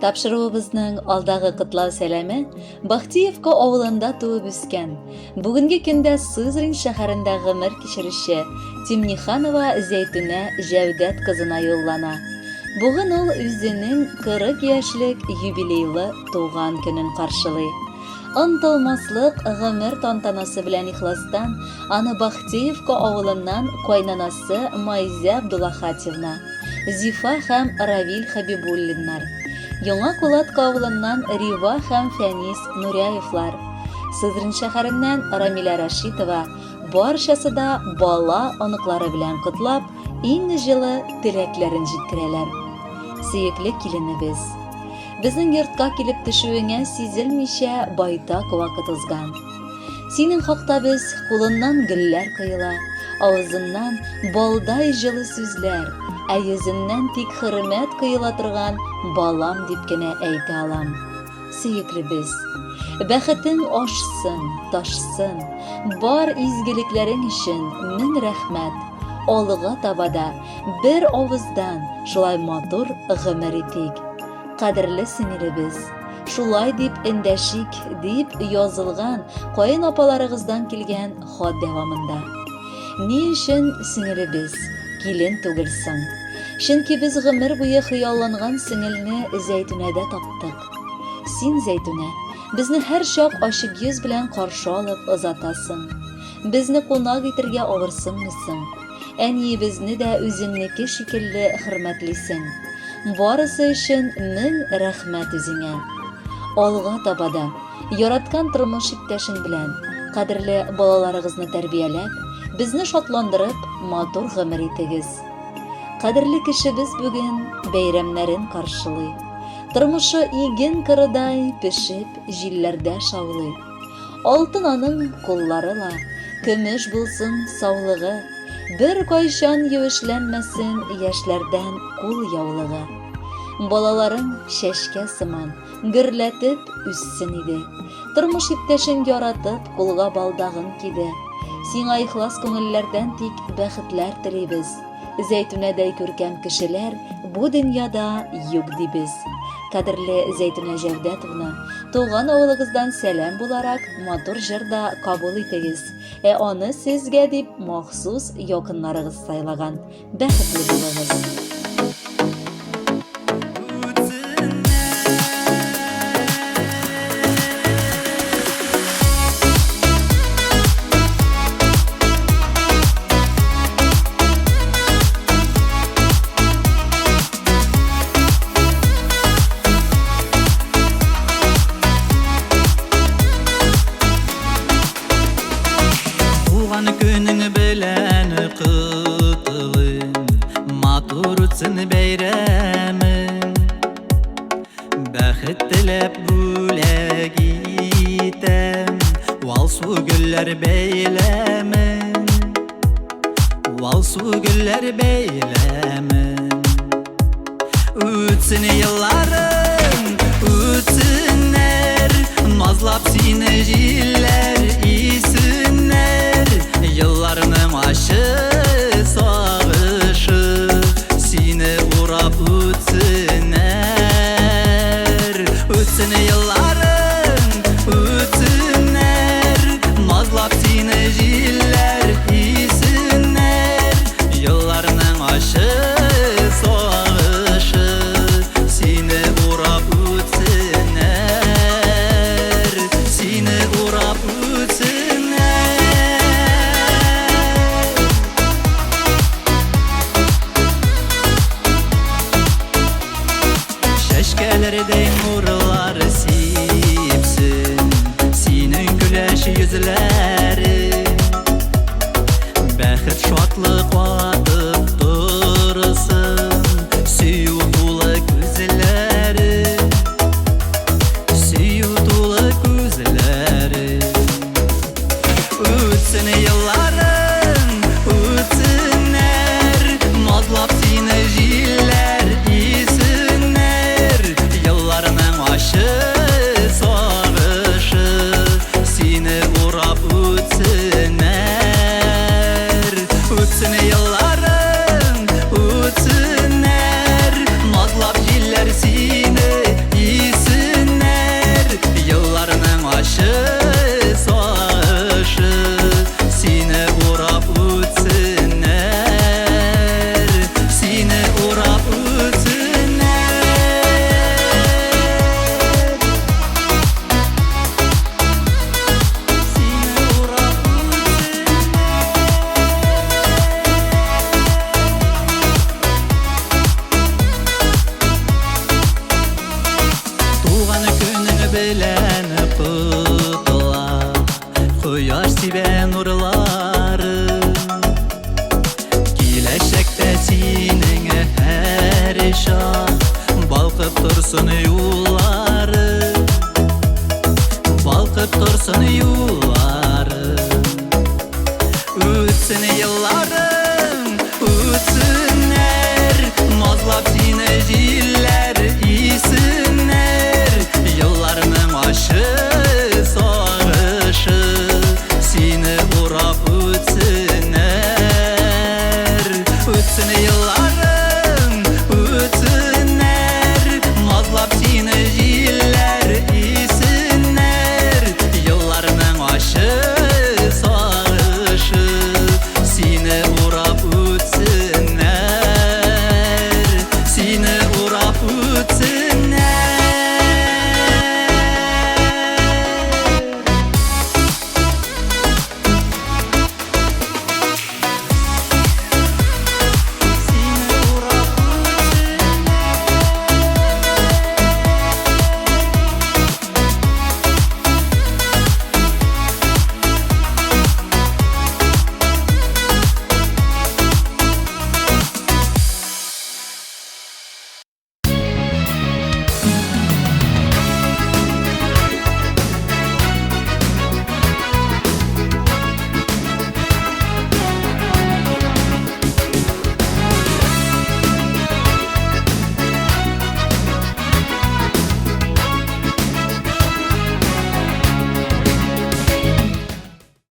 Тапшыруыбызның алдагы котлау сәламе Бахтиевка авылында туып үскән, бүгенге көндә Сызрань шәһәрендә гомер кичерүче Тимниханова Зәйтүнә Җәүдәт кызына юллана. Бүген ул үзенең 40 яшьлек юбилейлы туган көнен каршылый. Онытылмаслык гомер тантанасы белән ихластан аны Бахтеевка авылыннан кайнанасы Майзә Абдулахатьевна, Зифа һәм Равил Хәбибуллиннар, Яңа Кулатка авылыннан Рива һәм Фәнис Нуряевлар, Сызрань шәһәреннән Рамилә Рәшитова, барчасы да бала оныклары белән котлап, иң җылы теләкләрен җиткерәләр. Сөекле киленебез! Безнең йортка килеп төшүеңә сизелмичә байтак вакыт узган. Синең хакта без кулыннан гөлләр коела, авызыннан балдай җылы сүзләр, ә йөзеннән тик хөрмәт коела торган балам дип кенә әйтә алам. Сөеклебез, бәхетең ашсын, ташсын, бар изгелекләрең өчен мең рәхмәт. Алга таба да бер авыздан шулай матур гомер итик. Кадерле сеңелебез, шулай дип эндәшик, дип язылган каен апаларыгыздан килгән хат дәвамында. Ни өчен сеңелебез, килен түгел соң? Чөнки без гомер буе хыялланган сеңелне Зәйтүнәдә таптык. Син, Зәйтүнә, безне һәрчак ачык йөз белән каршы алып озатасың. Безне кунак итергә авырсынмыйсың. Әниебезне дә үзеңнеке шикелле хөрмәтлисең. Барысы өчен мең рәхмәт үзеңә. Алга таба да, яраткан тормыш иптәшең белән, кадерле балаларыгызны тәрбияләп, безне шатландырып, матур гомер итегез. Кадерле кешебез бүген бәйрәмнәрен каршылый. Тормышы иген кырыдай пешеп, җилләрдә шаулый. Алтын аның куллары ла, көмеш булсын саулыгы, Беркайчан юешләнмәсен яшьләрдән кул яулыгы. Балаларың чәчкә сыман, гөрләтеп үссен иде. Тормыш иптәшең яратып, кулга балдагын киде. Сиңа ихлас күңелләрдән тик бәхетләр телибез. Зәйтүнәдәй күркәм кешеләр бу дөньяда юк дибез. Кадерле Зәйтүнә Җәүдәтовна, туган авылыгыздан сәлам буларак матур җыр да кабул итегез. Ә аны сезгә дип махсус якыннарыгыз сайлаган. Бәхетле булыгыз! Туган көнең белән котлыйм, матур үтсен бәйрәмең. Бәхет теләп бүләк итәм, Алсу гөлләр бәйләмен. Алсу гөлләр бәйләмен. Үтсен елларың, үтсеннәр, Назлап сине җилләр исеннәр. Елларның ачы сагышы Сине урап үтсеннәр. Үтсен елларың, үтсеннәр, Назлап сине җилләр исеннәр. Елларның ачы сагышы Сине урап үтсеннәр, Сине урап үтсеннәр. Үтсен елларың.